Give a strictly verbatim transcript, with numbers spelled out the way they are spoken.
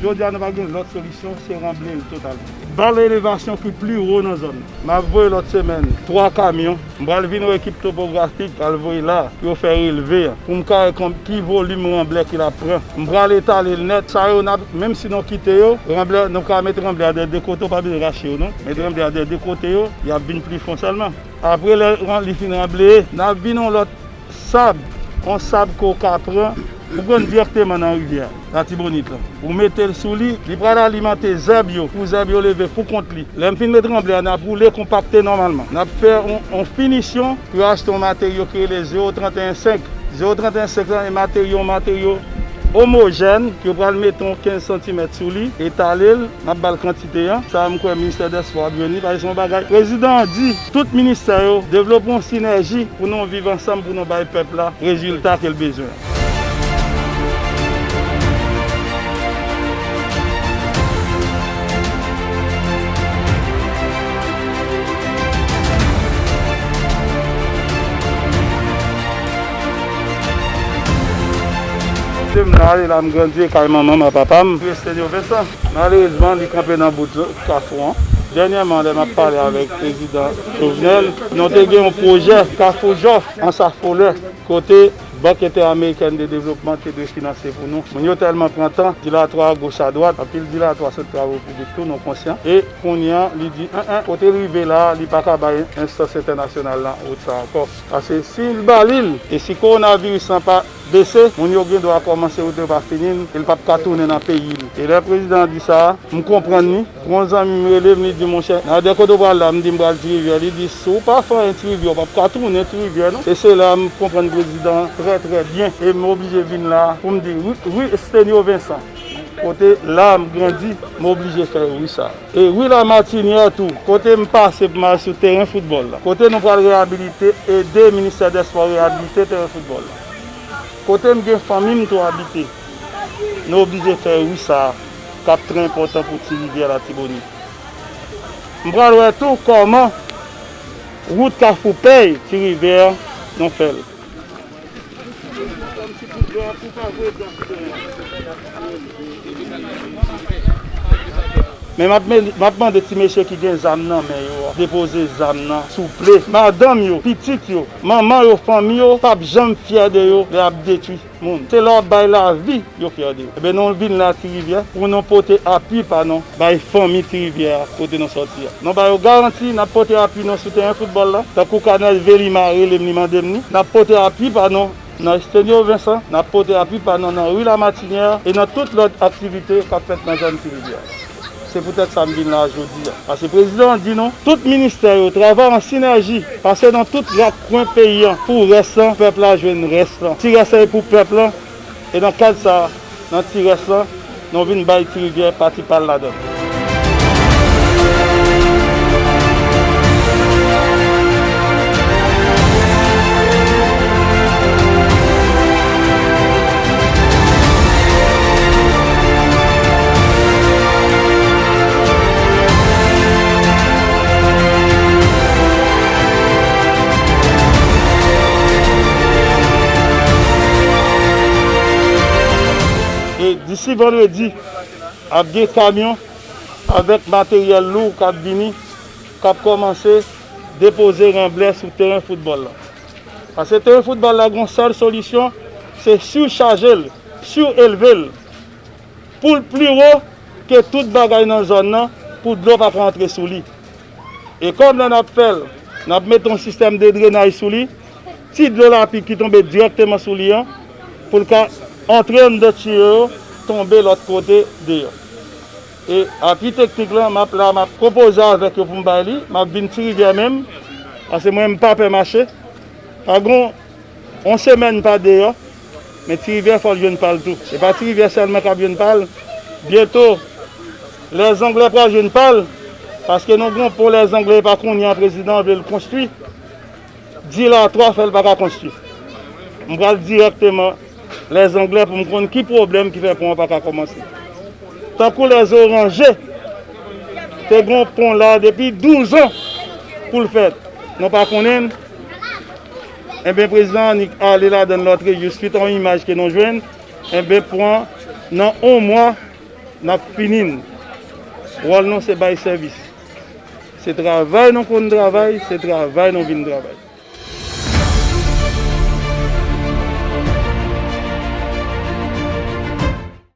Jodi a, nou pa gen lòt solisyon, se ranble l totalman. Bal elevasyon ki pli wo nan zòn nan. M ap voye lòt semèn twa kamyon. M pral vin yon ekip topografik, pral voye la pou yo fè relve a, pou m ka wè kon-, ki volim ranblè ki l ap pran. M pral etale l nèt. Sa yo, n ap, menm si nou kite yo, ranblè, nou ka met ranblè a dè de kote, ou pa bezwen rache yo, non. Met ranblè a dè de kote yo, y ap vin pli fon sèlman. Apre lè ran-, li fin ranble, n ap vin yon lòt sab, yon sab ke w ka pran, ou pran l dirèkteman nan rivyè Latibonit lan. Ou mete l sou li, li pral alimante zèb yo, pou zèb yo leve pou kont li. Lè m fin met ranblè a, n ap woule konpakte nòmalman. N ap fè yon, yon finisyon pou yo achte yon materyo ki rele zewo trant e en senk. Zewo trant e en senk lan, e materyo, yon materyo omojèn, ke yo pral mete yon kenz santimèt sou li, etale l, n ap ba l kantite an. Sa a, m kwè ministè dèspò ap jwenn li, paske se yon bagay. Prezidan an di tout ministè yo devlope yon sinèji pou nou viv ansanm, pou nou bay pèp la rezilta ke l bezwen. Se m la, e la m grandi, e kay manman m ak papa m, Stenio Vincent. Malerezman, li kanpe nan bout kafou an. Dènyèman, lè m ap pale avèk prezidan Jovenel, nou te gen yon pwojè Kafou Jòf an Safolè, kote Bank Entèamerikèn de Devlopman te dwe finanse pou nou. Moun yo tèlman pran tan, dilatwa agoch adwat, anpil dilatwa sot travo piblik tou, nou konsyan. E kounye a, li di, en, en, kote l rive la, li pa ka bay enstans entènasyonal lan wout sa ankò. Paske si l ba li l, e si kowonaviris lan pa bese, moun yo gen dwa kòmanse wout yo pa fini l, e l p ap ka tounen nan peyi l. E lè prezidan an di sa, m konprann li. Gon zanmi m rele m, li di, monchè, Nader, kote w pral la? M di, m pral Ti Rivyè. Li di, si w pa fè anyen Ti Rivyè, w p ap ka tounen Ti Rivyè, non. E se la m konprann prezidan an trè, trè byen. E m oblije vin la pou m di, ri, ri Stenio Vincent, kote la m grandi, m oblije fè ri sa a. E ri Lamatinyè tou, kote m pase pou m al sou teren foutbòl la. Kote nou pral reyabilite, ede ministè dèspò reyabilite teren foutbòl la. Kote m gen fanmi m tou abite. Nou oblije fè ri sa a, k ap trè enpòtan pou Ti Rivyè Latibonit. M pral wè tou kòman wout Kafou Pèy Ti Rivyè, nou fè l. Men m ap, men, m ap mande ti mesye ki gen zam nan men yo a, depoze zam nan, souple. Madanm yo, pitit yo, manman yo, fanmi yo, p ap janm fyè de yo lè y ap detwi moun. Se lè w ap bay lavi, yo fyè de yo. Ebyen, nou vin la Ti Rivyè pou nou pote apui pa nou bay fanmi Ti Rivyè a, kote nou sòti a. Nou ba yo garanti, n ap pote apui nou sou teren foutbòl la. Tankou Kanèl Velima rele m, li mande m ni. N ap pote apui pa nou nan Stenio Vincent, n ap pote apui pa nou nan ri Lamatinyè e nan tout lòt aktivite k ap fèt nan zòn Ti Rivyè a. Se poutèt sa m vin la jodi a. Paske prezidan an di nou, tout ministè yo travay an sinèji, pase nan tout rak kwen peyi an pou rès lan, pèp la jwenn rès lan. Ti rès lan e pou pèp lan, e nan kad sa a, nan ti rès lan, nou vin bay Ti Rivyè pati pa l ladan l. E disi vandredi, ap gen kamyon avèk materyèl lou k ap vini, k ap kòmanse depoze ranblè sou teren foutbòl la. Paske teren foutbòl la gon sèl solisyon, se sichaje l, sielve l, pou l pli wo ke tout bagay nan zòn nan, pou dlo pa ka antre sou li. E kòm lè n ap fè l, n ap mete yon sistèm de drenaj sou li, ti dlo lapli ki tonbe dirèkteman sou li an, pou l ka antre anndan tiyo yo, tonbe lòt kote deyò. E apui teknik lan, m ap la, m ap konpoze avèk yo pou m bay li, m ap vin Ti Rivyè menm, paske mwen, m pa pè mache. Pa gon yon semèn m pa deyò, men Ti Rivyè fò l jwenn pa l tou. E pa Ti Rivyè sèlman k ap jwenn pa l. Byento, Lèzanglè pral jwenn pa l, paske nou gon pon Lèzanglè, e pa kounye a prezidan an vle l konstwi. Dilatwa fè l pa ka konstwi. M pral dirèkteman Lèzanglè pou m konn ki pwoblèm ki fè pon an pa ka kòmanse. Tankou Lèzoranje, te gon pon la depi douz an pou l fèt. Nou pa konnen l. Enben, prezidan annik ale ladan l lòt jou, swit a yon imaj ke nou jwenn. Enben, pon an, nan yon mwa, N ap fini n. Wòl nou se bay sèvis. Se travay nou konn travay, se travay nou vin travay.